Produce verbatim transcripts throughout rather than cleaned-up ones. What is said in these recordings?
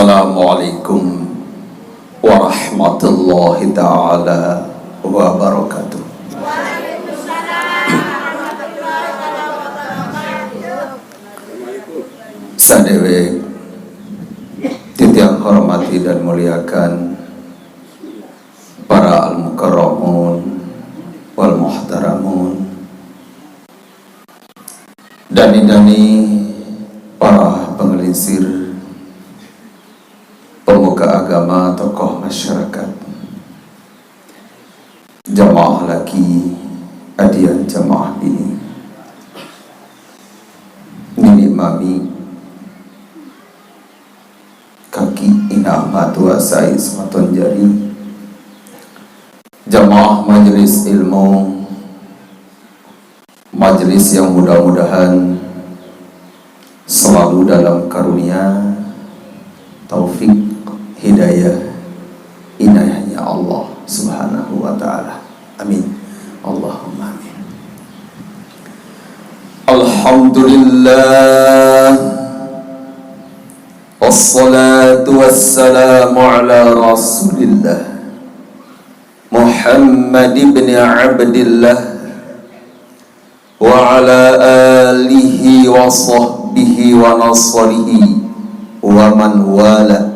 Assalamualaikum warahmatullahi taala wabarakatuh. Sadewek titiang hormati dan muliakan para al-mukarramun wal muhtaramun, dani-dani para pangelingsir, pemuka agama, tokoh masyarakat, jamaah laki, adian jamaah bini, nini mami, kaki, inah, matua, sai, samaton jari, jamaah majelis ilmu, majelis yang mudah-mudahan selalu dalam karunia, taufik, hidayah, inayahnya Allah Subhanahu wa taala. Amin. Allahumma amin. Alhamdulillah. Wassalatu wassalamu ala Rasulillah Muhammad ibn Abdillah wa ala alihi wa sahbihi wa nasrihi wa man wala.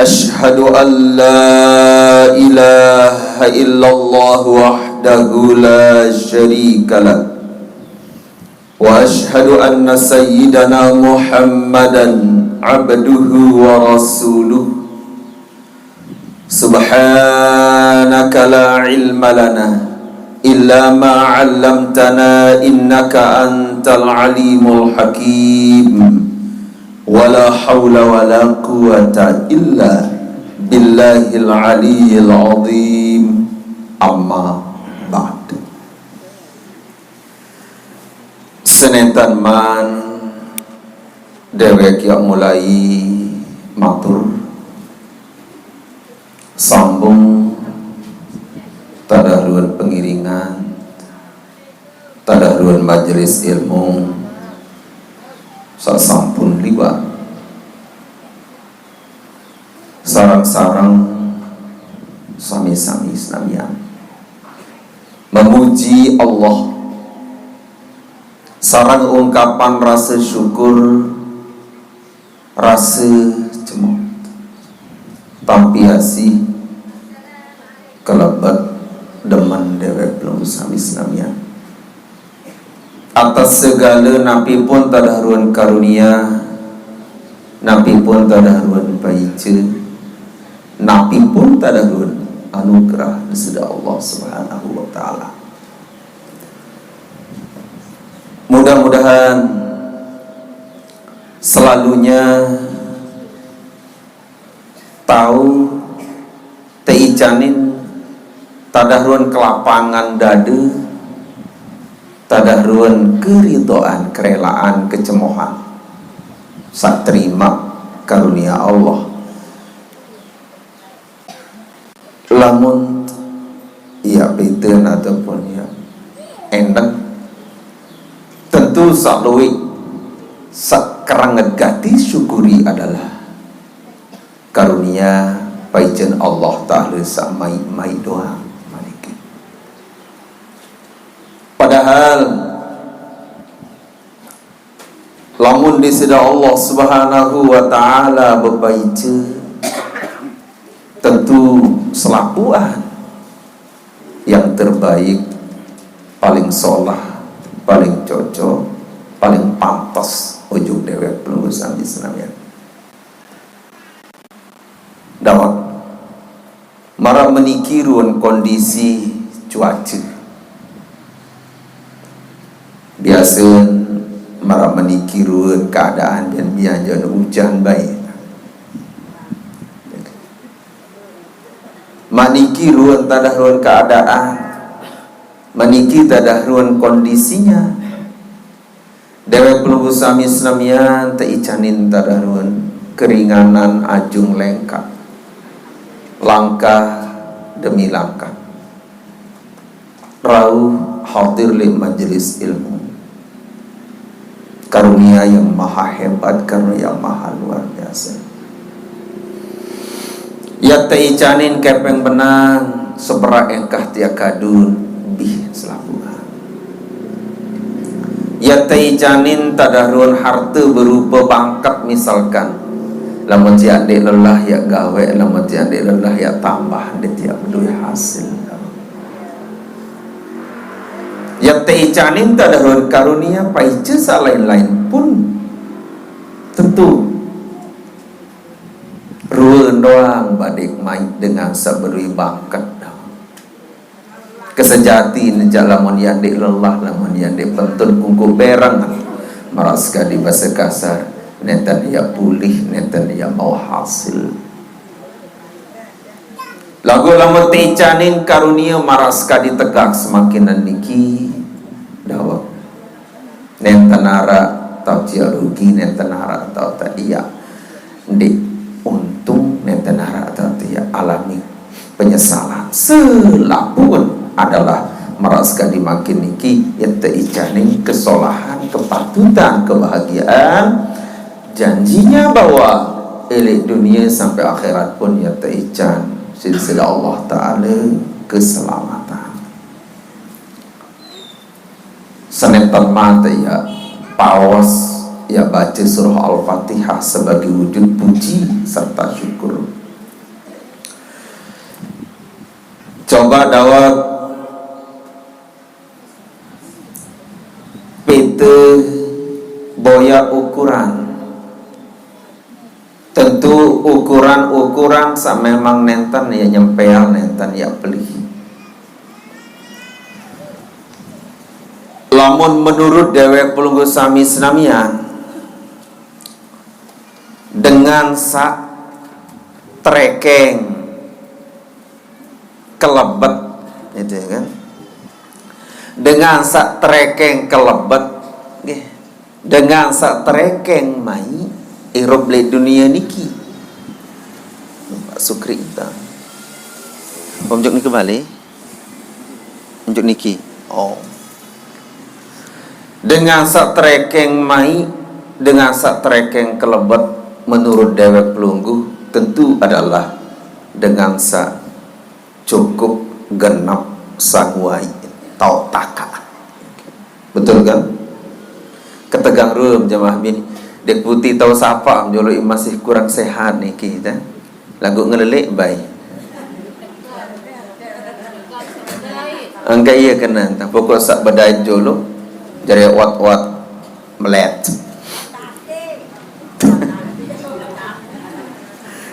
Ashhadu an la ilaha illallah wahdahu la syarika lah. Wa ashhadu anna sayyidana Muhammadan abduhu wa rasuluh. Subhanaka la ilma lana illa ma 'allamtana innaka antal alimul hakim. Wa la haula wa la quwwata illa billahil aliyyil azim. Amma ba'd. Senetan man dewek yang mulai matur, sambung tadahruan pengiringan, tadahruan majelis ilmu, sasampun liwat, sareng-sareng sami-sami senamian memuji Allah sareng ungkapan rasa syukur, rasa cemot, tampi asih, kelebet, demen dewek pelungguh sami senamian. Atas segala napi pun tadahruan karunia, napi pun tadahruan paica, napi pun tadahruan anugerah Sida Allah Subhanahu wa taala. Mudah-mudahan selalunya tau teicanin tadahruan kelapangan dada, tadahruan keridoan, kerelaan, kecemohan, saterima karunia Allah. Lamun ya piteun ataupun ya endeng, tentu saluy sakerenget gati syukuri adalah karunia paican Allah Ta'ala samai-mai doang maniki. Padahal lamun disida Allah Subhanahu wa Ta'ala bepaica, tentu selapuan yang terbaik, paling solah, paling cocok, paling pantas ujung dewek pelungguh sami senamian. Dawat. Mara meniki ruan kondisi cuaca. Biasa mara meniki ruan keadaan dan bianjana hujan baik. Maniki ruan tadahruan keadaan, maniki tadahruan kondisinya. Dewek pelungguh sami senamian teicanin tadahruan keringanan ajung lengkap, langkah demi langkah. Rauh hadir li majelis ilmu. Karunia yang maha hebat, karunia yang maha luar biasa. Ia teicanin kepeng benang, seberak engkah tiak kadun, bih selapuan. Ia teicanin tadahruan harta berupa bangkat misalkan. Lamun tiak dek lelah ia gawe, lamun tiak dek lelah ia tambah, dek tiak bedui hasil. Ia teicanin tadahruan karunia paica salain-lain pun tentu rua doang badik mai dengan sabedui bangkat. Kesejati neja lamun ia dek lelah, lamun ia dek pentun kungku bereng, maras kadi basa kasar, nenten ia pulih, nenten ia mau hasil. Lagu lamun teicanin karunia maras kadi tegak semakinan niki, dawek. Nenten arak tau tiak rugi, nenten arak tau tiak ndik untung, nenten arak tau tiak alami penyesalan. Selapuan adalah maras kadi makin niki, ia teicanin kesolahan, kepatutan, kebahagiaan. Janjinya bahwa elek dunia sampai akhirat pun ia teican silsilah Allah Ta'ala keselamatan. Senetan mata ia pawas ia baca surah Al-Fatihah sebagai wujud puji serta syukur. Coba dawek pete boya ukuran. Tentu ukuran-ukuran sa memang nenten ia nyempel, nenten ia pelih. Lamun menurut dewek pelungguh sami senamian, dengan sa terekeng kelebet, gitu ya kan? Dengan sa terekeng kelebet, nggih. Dengan sa terekeng mai irup lek dunia niki. Pak Sukri kita. Unjuk niki balik. Unjuk niki. Oh. Dengan sa terekeng mai, dengan sa terekeng kelebet menurut dewek pelungguh tentu adalah dengan sa cukup genep sanguai tau taka. Betul kan? Ketegang rum jamaah bini. Dek putih tau sapa jolo masih kurang sehat niki, teh. Lagu ngelelek bai. Angka iya kena, tah pokok sak bedait jolo, jari wat-wat melet.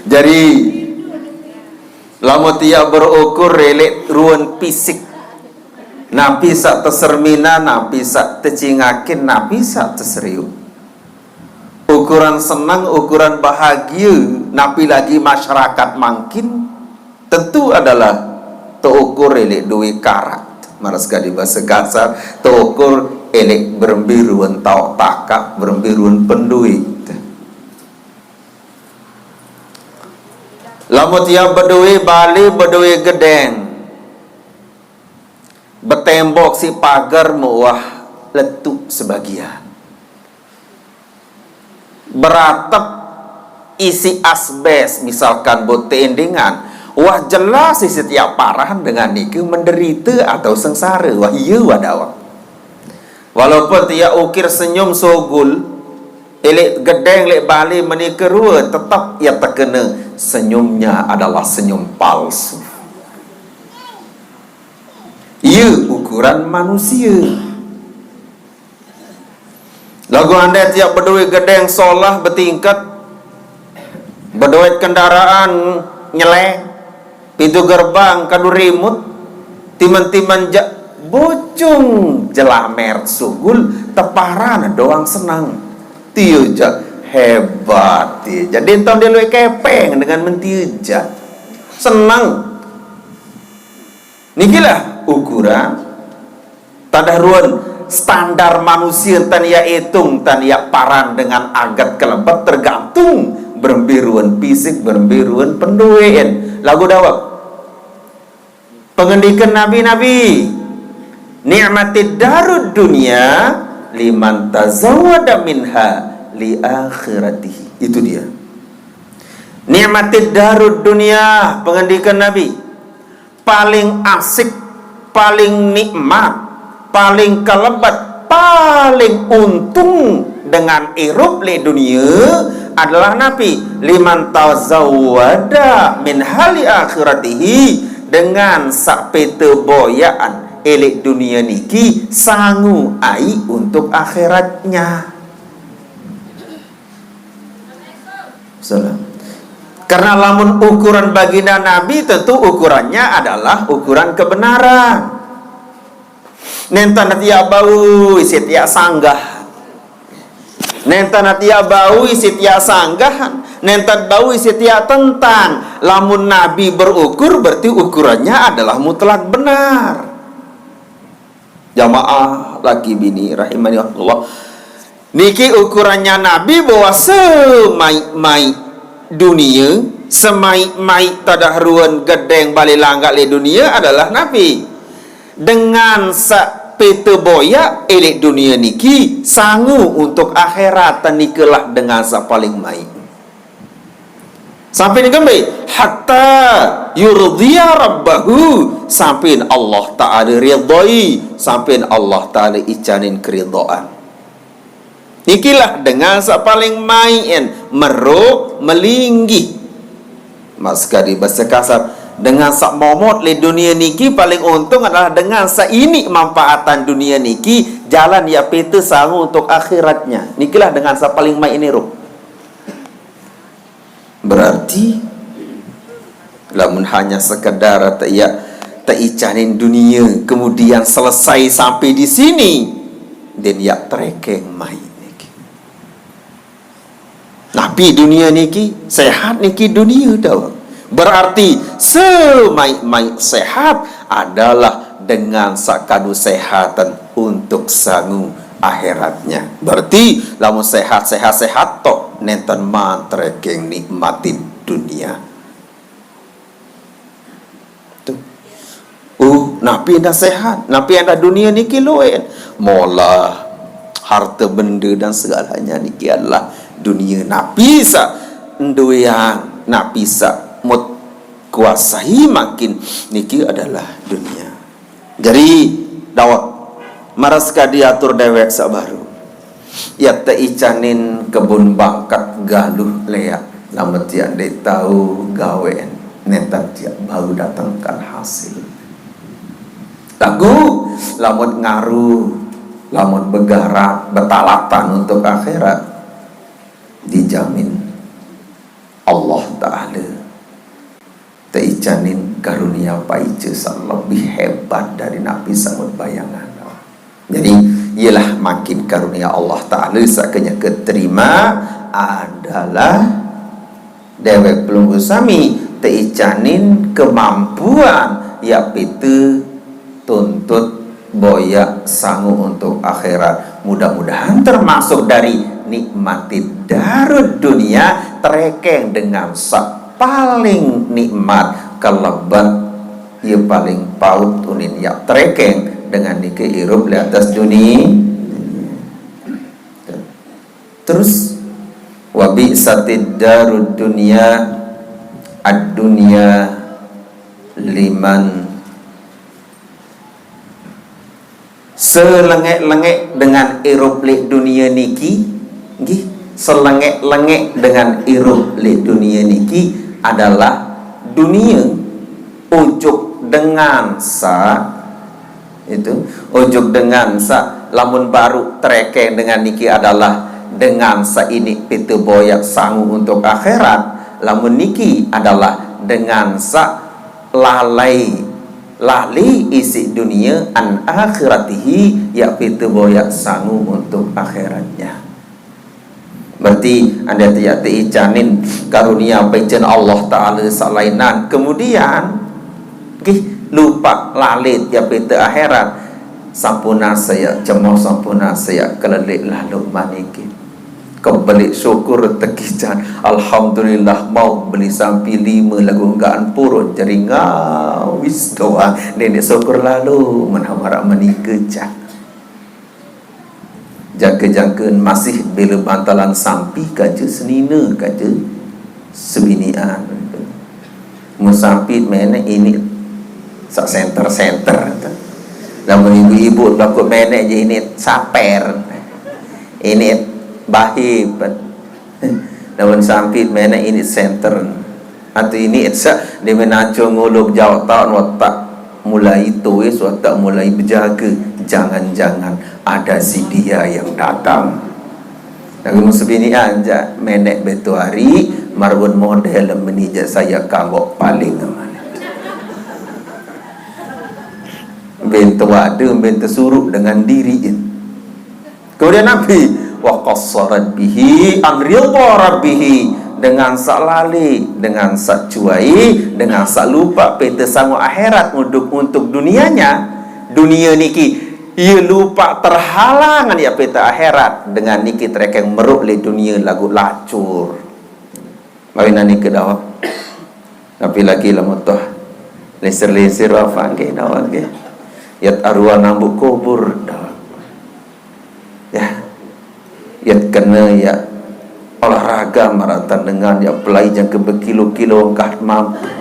Jari, lamun tiak berukur elek ruan fisik, napi sak teserminan, napi sak tecingakin, napi sak teseriu. Ukuran senang, ukuran bahagia, napi lagi masyarakat mangkin, tentu adalah teukur elek duwe karat. Maras kadi basa kasar, teukur elek berembe ruan tau taka, berembe ruan penduwe. Lamun tiap beduwe bale, beduwe gedeng, betembok si pagar meuwah letuk sebagian. Beratep isi asbes, misalkan bot teendengan. Wah, jelas isi tiap parahan dengan niki menderita atau sengsara. Wah, iya, wah, dawek. Walaupun tiap ukir senyum sogul, elek gedeng, lek bale menika rua, tetap ia terkena senyumnya adalah senyum palsu. Iya ukuran manusia. Lagu andai tiap beduit gedeng solah betingkat, beduit kendaraan nyeleng, pintu gerbang kadu rimut, timan-timan ja, bocung jelamer sugul, teparan doang senang. Tiu ja hebat, tiu ja. Dintong dia luwih kepeng dengan mentiu ja. Senang. Nikilah ukuran tadah ruan standar manusia tan ia itung, tan ia paran dengan agat kelebet tergantung berembe ruan fisik, berembe ruan penduwean. Lagu dawek. Pengendikan nabi-nabi, "Ni'matid darud dunya liman tazawwada minha li akhiratihi. Itu dia. Nikmatid darud dunia, pengendikan Nabi, paling asik, paling nikmat, paling kelebet, paling untung dengan irup leq dunie adalah napi? Liman tazawwada minha li akhiratihi, dengan saq pete boyaqan leq dunie niki sangu aiq untuk akhiratnya. Salam. Karena lamun ukuran baginda Nabi, tentu ukurannya adalah ukuran kebenaran. Nenten tiaq bau isiq tiaq sanggah. Nenten tiaq bau isiq tiaq sanggah. Nenten bau isiq tiaq tentang. Lamun Nabi berukur, berarti ukurannya adalah mutlak benar. Jamaah laki bini rahimani Allah. Niki ukurannya Nabi bahwa semaiq-maiq dunie, semaiq-maiq tadah ruen gedeng bale langgaq leq dunie adalah napi? Dengan saq pete boyaq leq dunie niki sangu untuk akhirat, nikelah dengan saq paling maiq. Sampai kembe? Hatta yurdiya rabbahu, sampai Allah Ta'ala ridhoi, sampai Allah Ta'ala icanin keridhaan. Nikilah dengan saq paling maiqn, meruq melinggih. Mas kadi base kasar, dengan saq momot leq dunie niki paling untung adalah dengan saq iniq manfaatan dunie niki, jalan yaq pete sangu untuk akhiratnya. Nikilah dengan saq paling maiqn irup. Berarti, lamun hanya sekedar te-, ya, teicanin dunie, kemudian selesai sampai di sini, ndeqn yaq terekeng maiq niki. Napi dunie niki? Sehat niki dunie, daweg. Berarti semaiq-maiq sehat adalah dengan saq kadu sehatan untuk sangu akhiratnya. Berarti lamun sehat, sehat, sehat tok, nenten man terekeng nikmatin dunie. Tuh. Uh, napi endah sehat, napi endah dunie niki lueq. Molah, harte bende dan segalanya niki adalah dunie. Napi saq ndueang, napi saq mut kuasai mangkin niki adalah dunie. Jari, daweg, maraq kadi atur dewek saq baruq. Yaq teicanin kebun bangket galuh leq, lamun tiaq ndeq tao gawen, nenten tiaq bau datengkan hasil. Laguq, lamun ngaru, lamun begarap, betalatan untuk akhirat, dijamin Allah Ta'ala teicanin karunie paice saq lebih hebat dari napi saq mut bayangan. Jadi, iyalah mangkin karunie Allah Ta'ala saq kenyeke terima adalah dewek pelungguh sami teicanin kemampuan yaq pete tuntut boyaq sangu untuk akhirat. Mudah-mudahan termasuk dari nikmati darud dunia, terekeng dengan saq paling nikmat, kelebet, ye paling paut unin yaq terekeng dengan nike irup leq atas dunie. Terus, wa bi'satid darud dunya, ad-dunya liman, selengek-lengek dengan irup leq dunie niki, nggih, selengek-lengek dengan irup leq dunie niki adalah dunie, ujug dengan saq, itu, ujug dengan saq lamun baruq terekeng dengan niki adalah dengan saq iniq pete boyaq sangu untuk akhirat, lamun niki adalah dengan saq lalai, lali isiq dunie, an akhiratihi, yaq pete boyaq sangu untuk akhiratnya. Berarti, andai tiaq teicanin karunie paicen Allah Ta'ala saq lainan, kemudian, nggih, lupaq lali tiaq pete akhirat, sampunang saq yaq cemoh, sampunang saq yaq keleleq lalo maniki. Kebeleq syukur tekican. Alhamdulillah, mauq beli sampi lime laguq enggaqn purun, jari ngawis doang. Neneq syukur lalo, menawara menike caq. Jangka-jangka masih bela bantalan sampi kaja senina kaja sebinian. Mun sampi menek ini sak senter-senter. Lamun ibu-ibu takut menek je ini saper. Ini bahib. Lamun sampi menek ini senter. Atau ini itsa dia menaco nguluk jauh taun watak mulai tuis, watak mulai bejaga. Jangan-jangan ada si dia yang datang. Lagu musuh bini anja menek betuari marun model menija saya kambok paling aman. Bentuk ada, bentuk suruk dengan diri. Kemudian Nabi, wa qassarat bihi an ridha rabbih, dengan sak lali, dengan sak cuai, dengan sak lupa peta sangu akhirat untuk untuk dunianya. Dunia niki ia lupa terhalangan ya peta akhirat dengan niki terekeng meruk le dunia lagu lacur. Mawinan niki dawa. Tapi lagi lah mutuh linsir-linsir apa nggih dawa nggih. Yat arwah nambuk kubur dawa. Ya. Yat kena ya olahraga maratan dengan ya pelai jangka berkilo-kilo engkah mampu.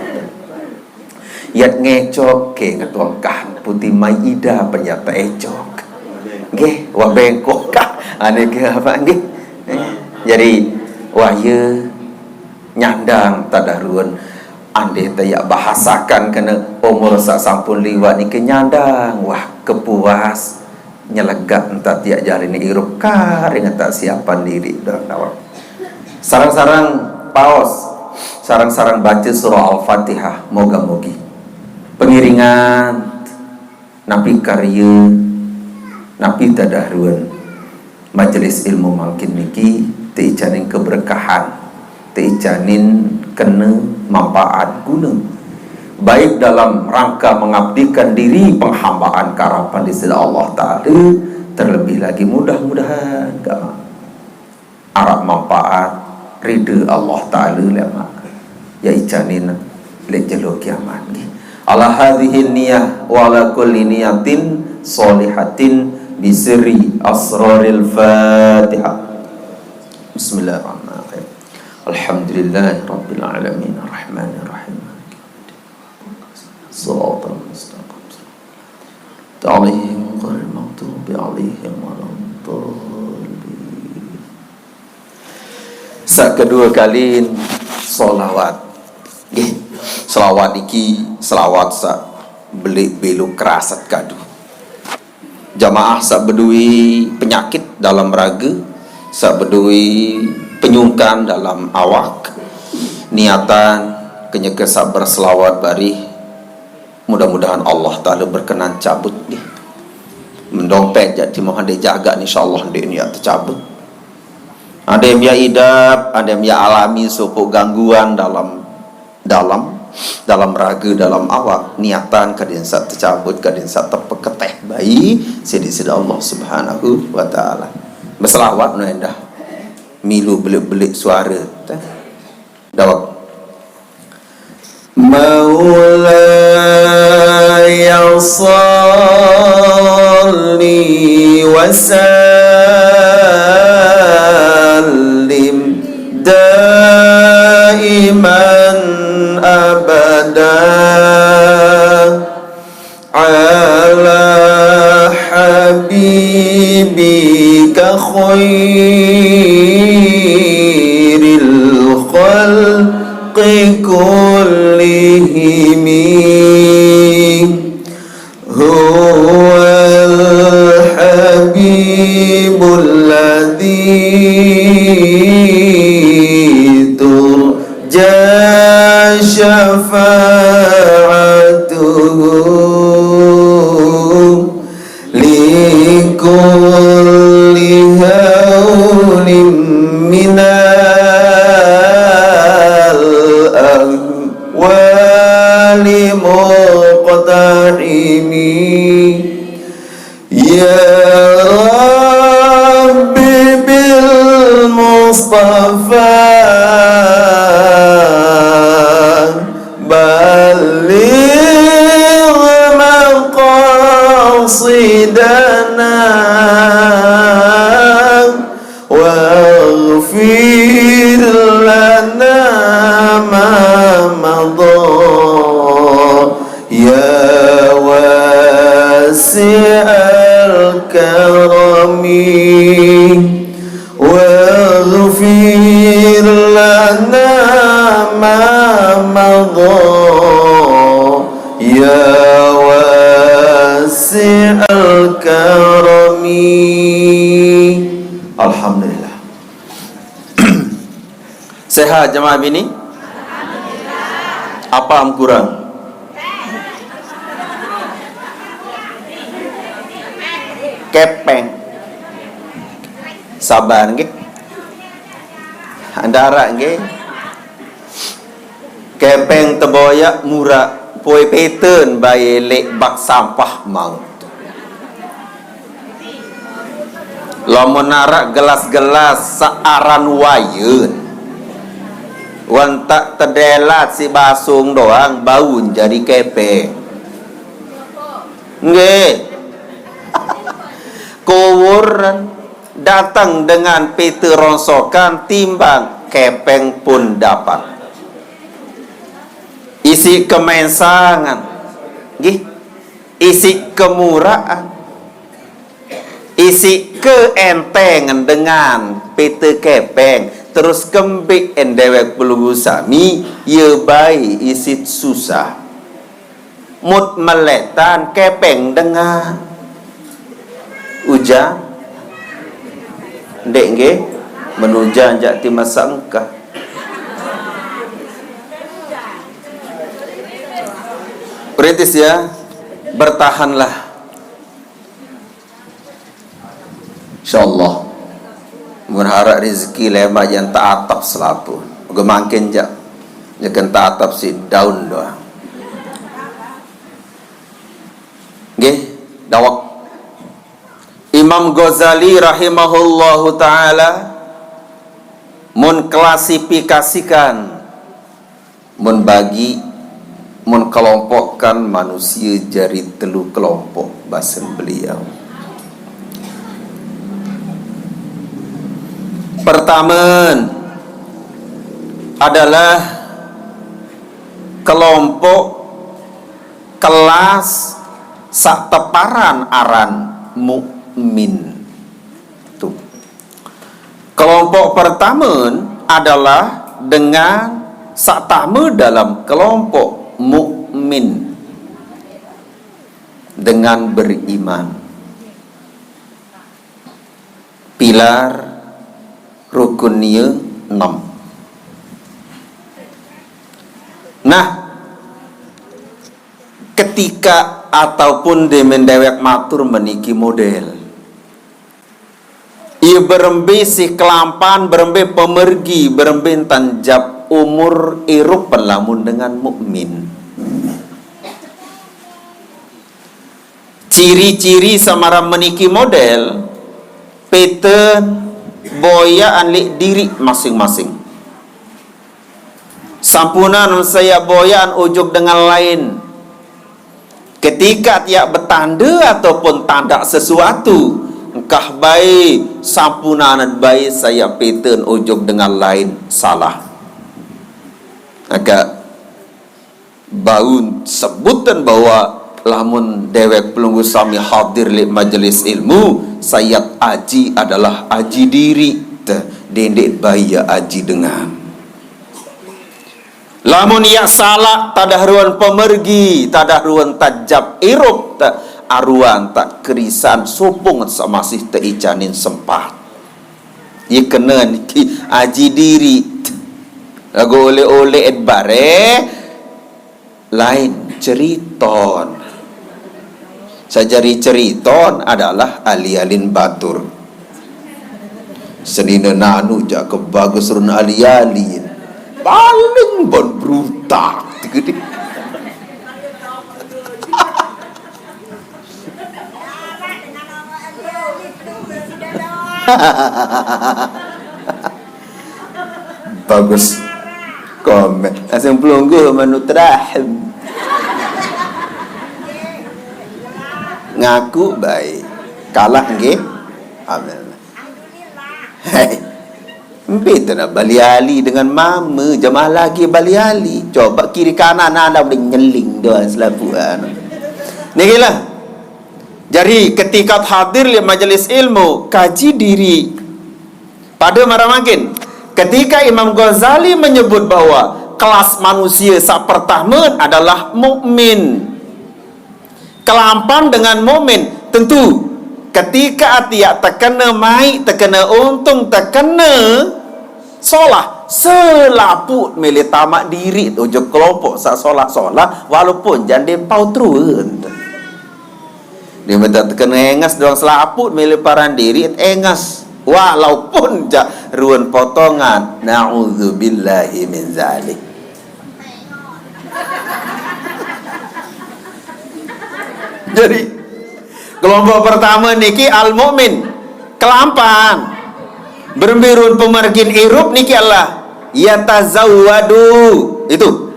Yat ngecok ke ketua engkah putih mai ida penyata ecok. Nggih, wah bengkok kah? Ane ke apa nggih? Eh, jadi wah ya nyandang tadarun. Ande tayak bahasakan kena umur sak sampun liwat ni kenyandang wah kepuas nyelegak entah tiak jari ni irup karing entah siapan diri dah nawak. Sarang-sarang paus, sarang-sarang baca surah Al-Fatihah moga-mogi pengiringan napi karya, napi tadahruan majelis ilmu mangkin niki teicanin keberkahan, teicanin kena manfaat guna, baik dalam rangka mengabdikan diri penghambaan karapan di sida Allah Taala, terlebih lagi mudah-mudahan ka arap manfaat rida Allah Taala lema ya icanin lek jelo kiamat nggih. Ala hadhihi niyah wa ala kulli niyatin sholihatin bisirri asraril Fatihah. Bismillahirrahmanirrahim. Alhamdulillahirabbil alamin arrahmanirrahim. Shiratal mustaqim. Alaihim ghairil maghdubi alaihim waladdallin. Sak kedua kali selawat. Nggih. Selawat iki selawat sak belik belu kerasat kadu. Jamaah sak bedui penyakit dalam raga, sak bedui penyungkan dalam awak, niatan kenyeke sak berselawat barih. Mudah-mudahan Allah Taala berkenan cabut nggih. Mendompet jak timah ande jaga insyaallah ande ni tercabut. Ande mia idap, ande mia alami sopok gangguan dalam dalam dalam raga dalam awak niatan kadin sat tercabut kadin sat terpeketeh bayi sidi sida Allah Subhanahu wa taala. Berselawat no endah milu belik-belik suara teh. Dawab. مولاي صل وسلم دائما أبدا على حبيبك خير الخلق كلهم. هو الحبيب الذي ترجى شفاعته لكل هول من الأهوال مقتحم. يا رب بالمصطفى بلغ مقاصدنا واسع الكرم واغفر لنا ما مضى يا واسع الكرم. Alhamdulillah. Sehat jemaah bini? Apa am kurang? Kepeng. Sabar nggih. Andarak nggih. Kepeng teboyak murak, poi peten bae lek bak sampah mau. Lamun arak gelas-gelas searan wayen, wan tak tedelat si basung doang baun jadi kepeng. Nggih. Kuwuran datang dengan pete rongsokan, timbang kepeng pun dapat. Isi kemensangan, nggih, isi kemuraan, isi keentengan dengan pete kepeng, terus kembik en dewek pelungguh sami, ye bae isit susah. Mut meletan kepeng dengan ujan. Ndek nggih, men ujan jak ti masak engkah. Kritis ya, bertahanlah. Insyaallah. Mun harap rezeki lemak yang tak atap selapuh. Moga mangkin jak. Nyekan tak atap si daun doang. Nggih, dawek. Imam Ghazali rahimahullahu taala mun klasifikasikan, mun bagi, mun kelompokkan manusia jari telu kelompok, basen beliau. Pertama adalah kelompok kelas sak teparan aran mukmin. Tuh. Kelompok pertama adalah dengan sak tama dalam kelompok mukmin, dengan beriman. Pilar rukunnya enam. Nah, ketika ataupun demen dewek matur meniki model, ia berembe si kelampan, berembe pemergi, berembe tanjap umur irup pelamun dengan mukmin. Ciri-ciri samaram meniki model, peten boyaan lek diri masing-masing. Sampunan saya boyaan ujuk dengan lain. Ketika tiak betanda ataupun tandak sesuatu, engkah bae sampunan bae saya peten ujuk dengan lain salah. Agak baun sebutan bahwa lamun dewek pelungguh sami hadir lek majelis ilmu, sayat aji adalah aji diri. Teh, dendek bae ya aji dengan. Lamun ia salak, tadah ruan pemergi, tadah ruan tajap irup, ta-, aruan tak kerisan supung samasih teicanin sempat. Ia kena niki aji diri. Lagu oleh-oleh et bare, lain ceriton. Sajari ceriton adalah ali-alin batur. Senina nanu jak ke bagus run ali-alin. Paling bon brutak. Bagus. Komen. Langsung pelungguh manu terahim. Ngaku baik. Kalah nggih. Amin. Hei. Embe tu nak bali ali dengan mama, jemaah lagi bali ali. Coba kiri kanan anda boleh nyeling doang selapuan. Niki lah. Jari, ketika hadir di majelis ilmu, kaji diri. Pada maramakin, ketika Imam Ghazali menyebut bahwa kelas manusia sak pertama adalah mukmin. Kelampan dengan mukmin, tentu ketika atiak tekena mai, tekena untung, tekena solah, selaput mele tamak diri tu je kelompok sak solah-solah, walaupun jande pau terun. Dia minta tekena engas doang selaput mele paran diri engas. Walaupun jak ruan potongan. Na'udzubillahi min zalik. Jadi, kelompok pertama niki al-mu'min, kelampan. Berembirun pemergin irup niki Allah. Yatazawwadu. Itu.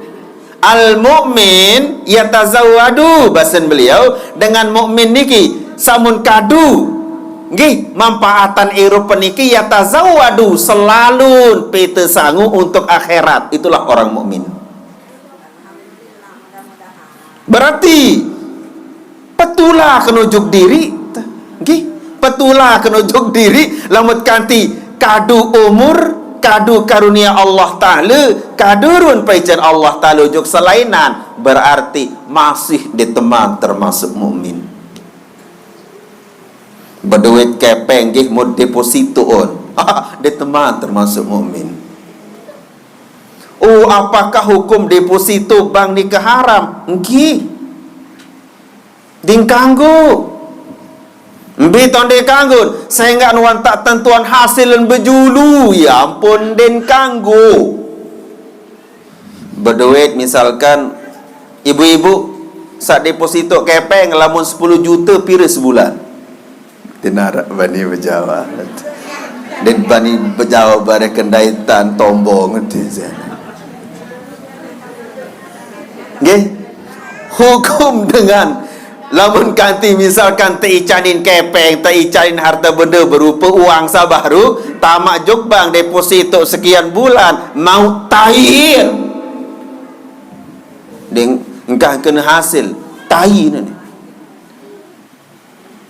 Al-mu'min yatazawwadu, basen beliau, dengan mukmin niki samun kadu. Nggih, manfaatan irup niki yatazawwadu, selalu pete sangu untuk akhirat. Itulah orang mukmin. Berarti petula kena ujuk diri. Nggih, petula kena ujuk diri, lamun kanti kadu umur, kadu karunia Allah Ta'ala, kadu run paican Allah Ta'ala ujuk selainan, berarti masih diteman termasuk mukmin. Beduit kepeng nggih mun deposito on. Diteman termasuk mukmin. Oh, apakah hukum deposito bank niki haram? Nggih. Din kanggo. Mbe ton din kanggo? Sehingga nuan tak tentuan hasil dan bejulu. Ya ampun, din kanggo. Beduit misalkan ibu-ibu sak deposito kepeng lamun sepuluh juta pira sebulan? Tinarak bani bejawa. Din bani bejawa bare kendai tan tombong. Nggih. Hukum dengan lamun kanti misalkan teicanin kepeng, teicanin harta benda berupa uang sabaru, tamak juk bank deposito sekian bulan, mau tair. Ding, engkah kena hasil, tai ni.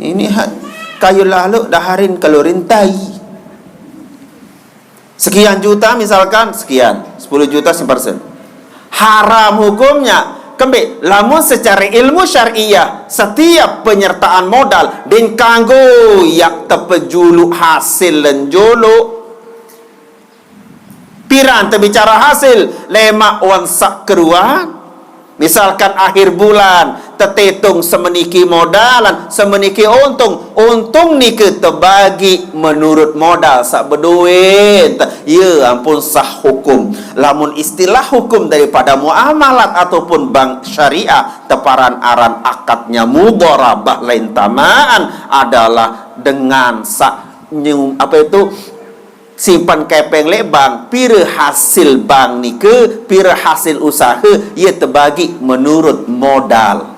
Ini ha-, kayu lalu daharin kelurin tai. Sekian juta misalkan, sekian, sepuluh juta sekian persen. Haram hukumnya. Kembe, lamun secara ilmu syariah, setiap penyertaan modal din kanggo yak tepejulu hasil dan jolo. Piran tebicara hasil, lemak wan sak keruan. Misalkan akhir bulan, tetetung semeniki modalan, semeniki untung. Untung nike tebagi menurut modal sak beduit. Ya ampun, sah hukum. Lamun istilah hukum daripada muamalat ataupun bank syariah, teparan aran akadnya mudharabah lain tamaan adalah dengan sak nyu-, apa itu, simpan kepeng lek bank, pira hasil bank nike, pira hasil usaha, ia tebagi menurut modal.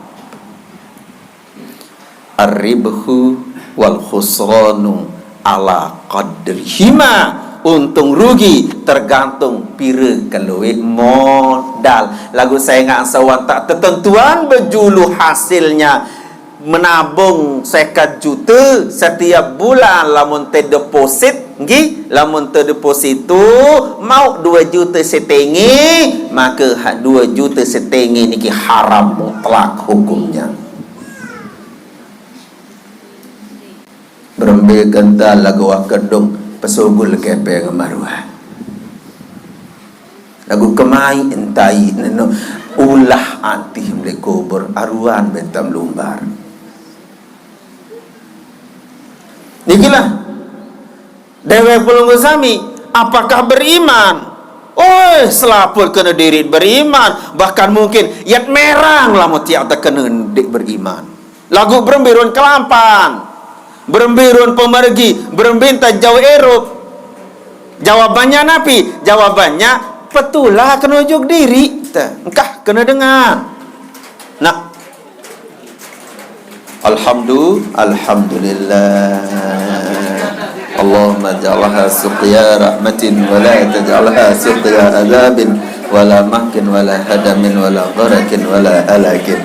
Ar-ribhu wal khusranu ala qadrihima. Untung rugi tergantung pira keluih modal. Lagu saya ngak sawan tak tetentuan bejulu hasilnya. Menabung seket juta setiap bulan, lamun te deposit, nggih, lamun te deposito, mau dua juta setenge, maka ha-, dua juta setenge niki haram mutlak hukumnya. Berembe kental lagu kedung pesugul kepeng maruah. Lagu kemai entai neno ulah atih mele kubur aruan bentam lumbar. Nikilah dewek pelunggu sami, apakah beriman? Oi, selaput kena diri beriman, bahkan mungkin yat merang lamun tiak tekena dik beriman. Lagu berembirun kelampan, berembirun pemergi, berembinta jauh erup. Jawabannya napi? Jawabannya petula kena ujuk diri. Tah, engkah kena dengar. Nah. Alhamdu-, alhamdulillah. Allahumma ja'alha suqya rahmatin wa la taj'alha suqya azabin wa la mahkin wa la hadamin wa la gharakin wa la halakin.